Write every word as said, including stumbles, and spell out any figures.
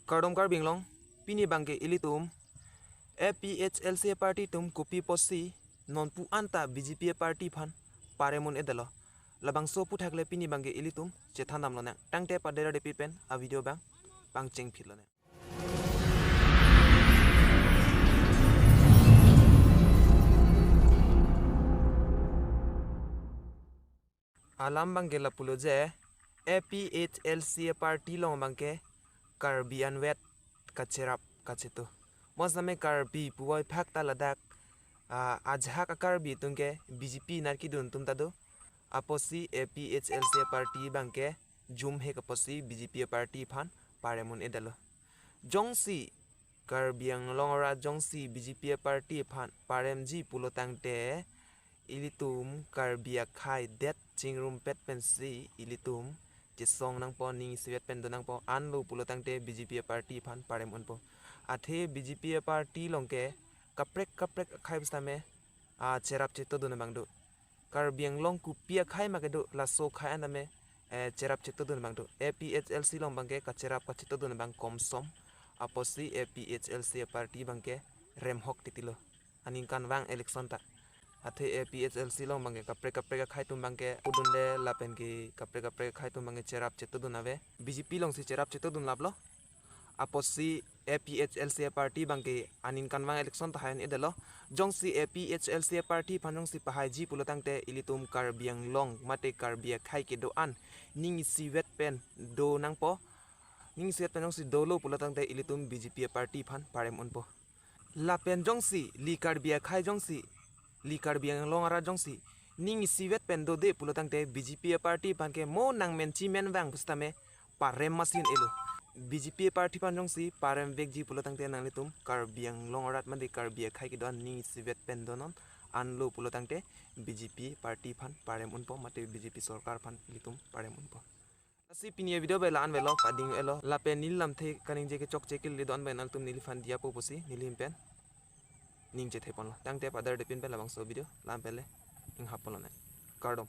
Kardom Karbi Anglong, pini abangke ilitum A P H L C A party atum kopi apotsi nonpu anta B J P a party aphan parem un-edetlo. Labangso aputhak le pini abangke ilitum chethan damlonang. Tangte padera depit pen a video abang pangcheng phit lonang. Alam abangke lapulo je, A P H L C a party along abangke Karbi anvet kacherap kacheto. Mo sitame Karbi puvoiphak ta ladak, ah, ajahak a Karbi atum ke B J P nar kidun atum ta do. Apotsi A P H L C a party abangke jumhek apotsi B J P a party aphan parem un-edetlo. Jongsi Karbi Anglong arat jongsi B J P a party aphan paremji pulo tangte, ilitum Karbi akhai det chingrumpet pensi ilitum chesong nangpo, ning isivet pen do nangpo, anlo pulo tangte B J P a party aphan parem unpo. Athe B J P a party along ke kaprek kaprek akhai sitame, ah, cherap chetodun abang do. Karbi Anglong kopi akhai ma kedo, laso akhai an tame, eh, cherap chetodun abang do. A P H L C along abangke kacherap kachetodun abang komsom. Apotsi A P H L C a party abangke remhok titilo. Aningkanvang election ta. Athe A P H L C along abangke kaprek kaprek akhai atum abangke pudunde lapen ke kaprek kaprek akhai atum abangke cherap chetodun ave. B J P alongsi cherap chetodun laplo. Apotsi A P H L C a party abangke aningkanvang election ta hai un-edetlo. Jongsi A P H L C a party aphan jongsi pahaiji pulo tangte ilitum Karbi Anglong mate Karbi akhai kedo-an ning isivet pen do nangpo. Ning isivet pen jongsi dolo pulo tangte ilitum B J P a party aphan parem unpo. Lapen jongsi li Karbi akhai jongsi, li Karbi Anglong arat jongsi ning isivet pen dode pulo tangte B J P a party aphan ke mo nangmen chimen vang pusitame parem masi un-elo. B J P a party aphan jongsi parem vekji pulo tangte nanglitum Karbi Anglong arat mate Karbi akhai kedo-an ning isivet pen donon, anlo pulo tangte B J P party aphan parem unpo mate B J P sorkar aphan ilitum parem unpo. Lasi pini a video bai la-an avelo, pading avelo, lapen neli lamthe kaningje kechokche kele do-an bai nangtum neliphan diyapo pusi neli ahin pen ning chethe ponlo. Tangte padera depit pen labangso video la-an pen le inghap ponlonang. Kardom.